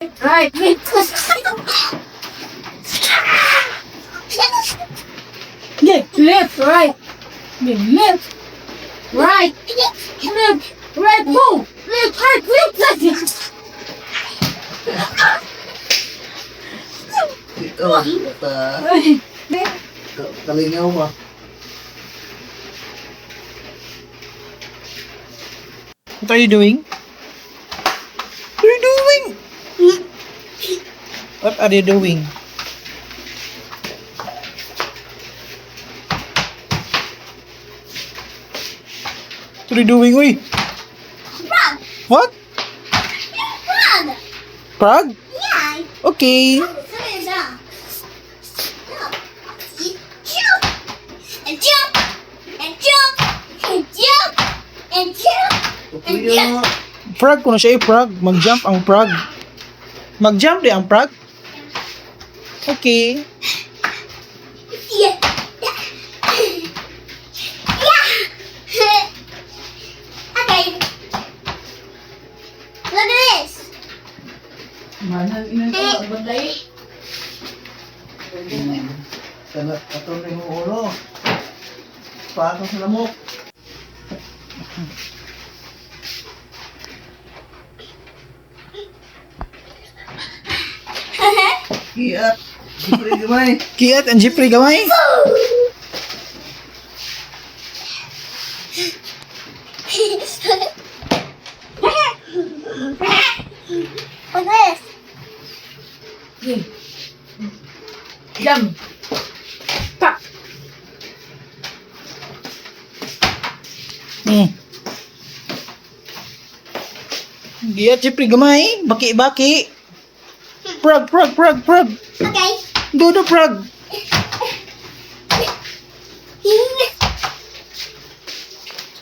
Right, left. Yeah, left, right. Yeah, left, right, left, right, move. Left, right, left, right. Ito, ta, Ay, kalingaw ba? What are you doing? What are you doing? What are you doing? What are you doing, uy? Frog. What? Frog. Frog? Yeah. Okay. Jump. Jump. And jump. And jump. And jump. And jump. And jump. Frog kuno siya eh, frog. Mag-jump ang frog. Mag-jump di ang frog? Okay. Yeah. Yeah. Okay. Look at this. Manang inang ko, banday. Sana, ato na yung ulo. Paano sa lamok? Kiat. Siyempre gamay. Kiat and Jeffrey gamay. Look at this. Yeah. Jump. Pak. Kiat Jeffrey gamay. Baki baki. Frog, frog, frog, frog. Okay. Do the frog.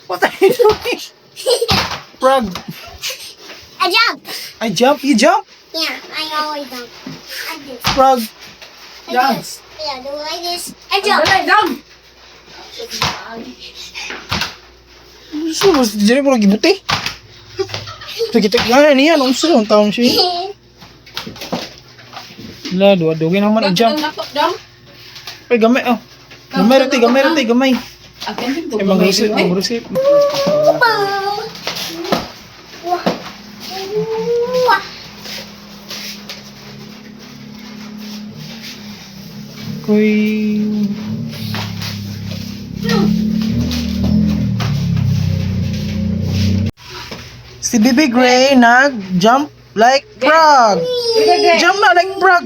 What are you doing? Frog. I jump. I jump, you jump. Yeah, I always jump. I do. Frog. I do. Yeah, do like this. I jump. Dali, jump. So, mas dili mo gibuti. Sige, kita nga niya nung sa ang taon siya. La, duwa dugi naman ang jump. Jump. Ay, gamay oh. Gamay ra ti, gamay ra ti, gamay. Akin Ay, mangrusip, mangrusip. Boom. Wah. Wah. Kuy. Si Bibi Gray nag-jump like frog. Jump na like frog.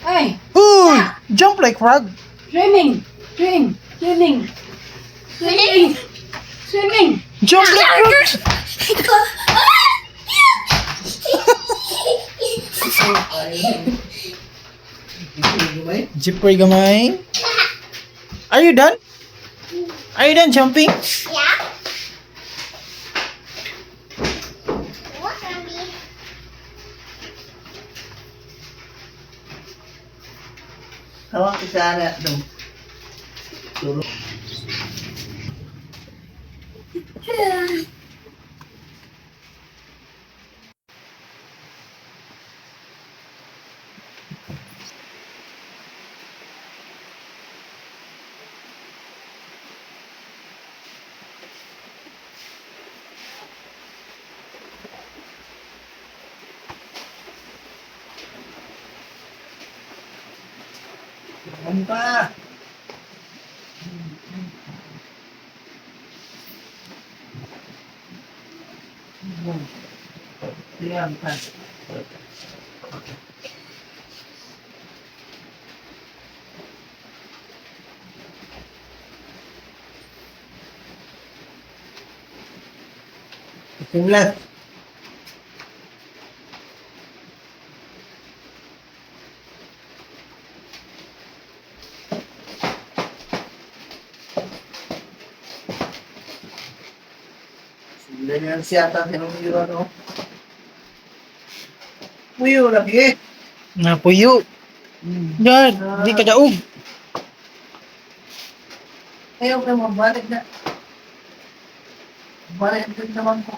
Ay, Uy, jump like frog. swimming. Swim. Swimming. Swimming. Swimming. Jump like frog. Siyempre gamay. Jeffrey gamay. Are you done? Are you done jumping? Yeah. What, Mommy? Hawak isa na. Dum. Tulog. Ano pa? Diyan pa. Simlas. Ganyan siya ata sinong ano. Puyo lagi. Napuyo. Yan, di ka daog. Ayaw kayo mabalik na. Balik din naman ko.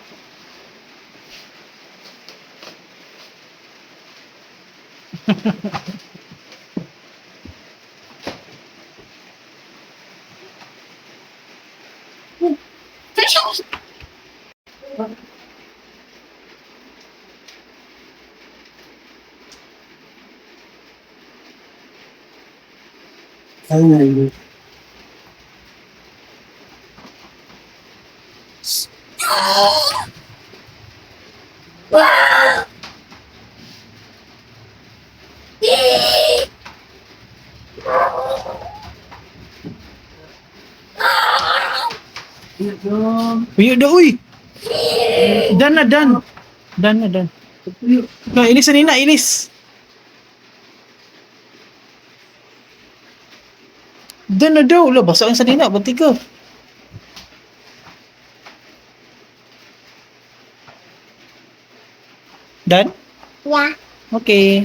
Ay, Uy, da, uy! Dan na, dan. Dan na, dan. Na, ilis na nina, ilis. Dan na daw. Wala, basa ang sa nina. Ba't ka? Dan? Yeah. Okay.